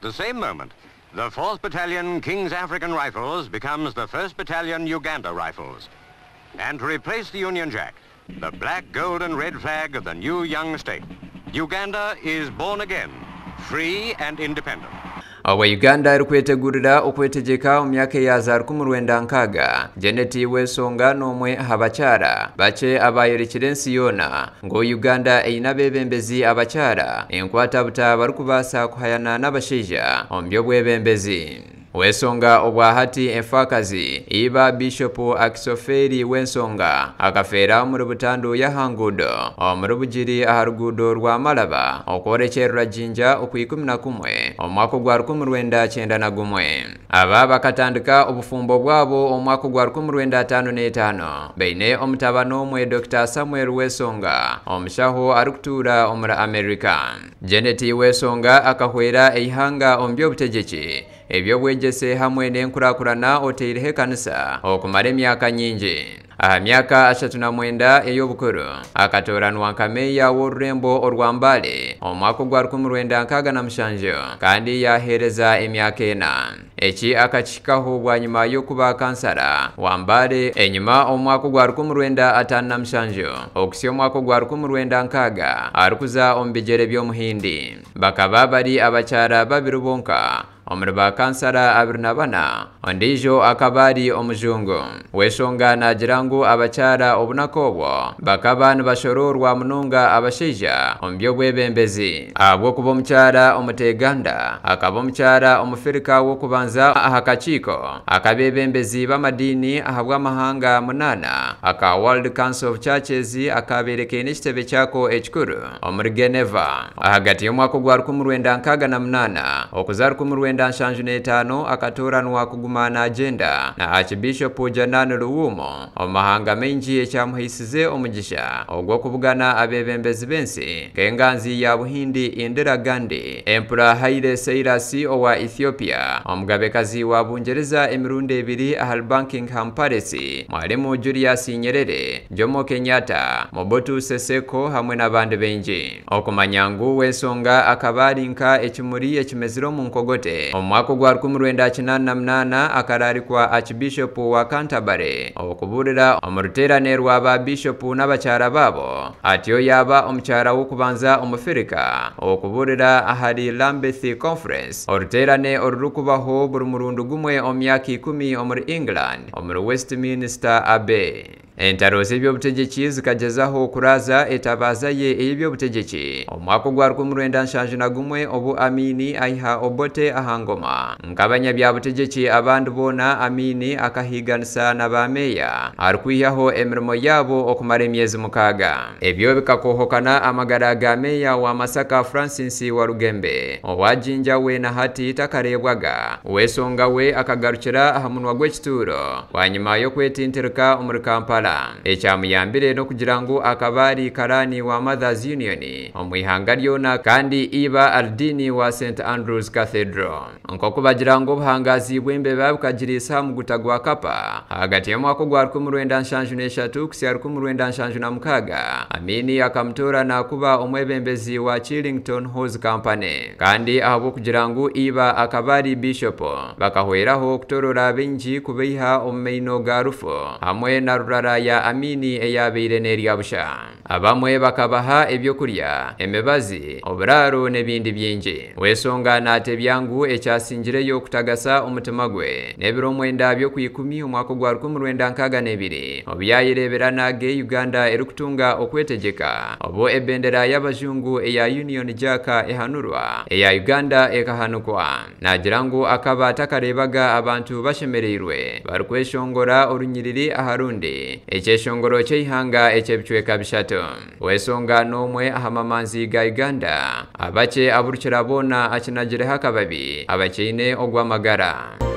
the same moment, the 4th Battalion King's African Rifles becomes the 1st Battalion Uganda Rifles. And to replace the Union Jack, the black, gold and red flag of the new young state. Uganda is born again, free and independent. Obwo Uganda erikwetegurira okwetegyeka omu myaka eya za 1960, Janet Wesonga n'omwe aha bakyara bakye abayorekire ensi yoona ngu Uganda eine abeebembezi abakyara enkwatabuta barikubaasa kuhayana n'abashaija omu by'obwebembezi. Wesonga obwahati enfakazi iba Bishop Akisoferi Wensonga akafeera omuri Butandu y'ahanguudo omuri Bugiri aha ruguudo rwa Malaba okworekyerera Jinja okwa 11 omu mwaka ogwa 1991. Aba bakatandika obufumbo bwabo omu mwaka ogwa 1955 baine omutabani omwe Dr. Samuel Wesonga omushaho arikutuura omuri America. Janet Wesonga akahwera eihanga omu by'obutegyeki eby'obwegyese hamwe n'enkurakurana oteireho ekanisa okumara emyaka nyingi. Aha myaka 39 ey'obukuru akatoranwa nka meeya w'orurembo orwa Mbale omu mwaka ogwa 1967 kandi yaheereza emyaka 4. Eki akakihikaho bwanyima y'okuba kansara wa Mbale enyima omu mwaka ogwa 1957 okusya omwaka ogwa 1960 arikuza omu bigyere by'omuhindi. Bakaba bari abakyara babiri bonka omuri ba kansara 24, ondiijo akaba ari omujungu. Wesonga naagira ngu abakyara obunaku obwo bakaba nibashororwa munonga abashaija omu by'obwebembezi ahabw'okuba omukyara omuteganda akaba omukyara omufirika w'okubanza aha kakiiko akabebembezi b'amadiini ahabw'amahanga 8 aka World Council of Churches akabeere kaine ekitebe kyako ekikuru omuri Geneva. Ahagati y'omwaka ogwa 1968 okuza 1975 akatoranwa kuguma naagenda na Archbishop Janan Luwumo omu mahanga maingi ekyamuhaisize omugisha ogw'okubugana abebembezi b'ensi nk'enganzi ya Buhindi Indira Gandhi, Emperor Haile Selassie owa Ethiopia, omugabekazi wa Bungereza emirundi 2 ahari Buckingham Palace, Mwalimu Julius Nyerere, Jomo Kenyatta, Mobutu Seseko hamwe n'abandi baingi. Okumanya ngu Wesonga akaba ari nka ekimuri ekimezire omu nkogote. Omu mwaka ogwa 1988 akararikwa Archbishop wa Canterbury okubuurira omu ruteerane rwa ba Bishop n'abakyara baabo, atyo yaaba omukyara w'okubanza omufirika okubuurira ahari Lambeth Conference, oruteerane orurikubaho buri murundi gumwe omu myaka 10 omuri England omuri Westminster Abbey. Entaro z'eby'obutegyeki zikagyezaho kuraaza etabaaza ye ey'eby'obutegyeki omu mwaka ogwa 1971 obu Amini aiha Obote aha ngoma. Nk'abanyabyabutegyeki abandi boona, Amini akahiiganisa na ba meeya arikwihaho emirimo yaabo okumara emyezi 6. Ebyo bikakohokana amagara ga meeya wa Masaka Francis Walugembe owa Jinja we na hati takareebwaga. Wesonga we akagarukira aha munwa gw'ekituuro bwanyima y'okwetintirika omuri Kampala. Ekyamuyambire n'okugira ngu akaba ari karani wa Mothers Union omu ihanga ryona kandi iba Aldini wa St Andrews Cathedral. Nk'oku bagira ngu obuhangazi bw'embeba bukagiriisa aha muguta gwa Kapa ahagati y'omwaka ogwa 1973 kusya 1976, Amini akamutoorana kuba omwebembezi wa Chillington Hose Company. Kandi ahabw'okugira ngu iba akaba ari Bishop, bakahweraho kutorora baingi kubaiha omu maino ga rufu hamwe na rurara ya Amini eyabaire n'erya busha. Abamwe bakabaha ebyokurya, emibazi, oburaaro n'ebindi bingi. Wesonga naatebya ngu ekyasingireyo kutagasa omutima gwe n'ebiro 9 by'okwikumi omwaka ogwa 1962 obu yayereebera nage Uganda erikutunga okwetegyeka obu ebendera y'abajungu eya Union Jack ehanurwa eya Uganda ekahanukwa. Naagira ngu akaba atakareebaga abantu bashemereirwe barikweshongora orunyiriri aha rundi ekyeshongoro ky'eihanga eky'ebicweka 3. Wesonga n'omwe aha mamanzi ga Uganda abakye aburukira boona akinagireho akababi abakyeine ogw'amagara.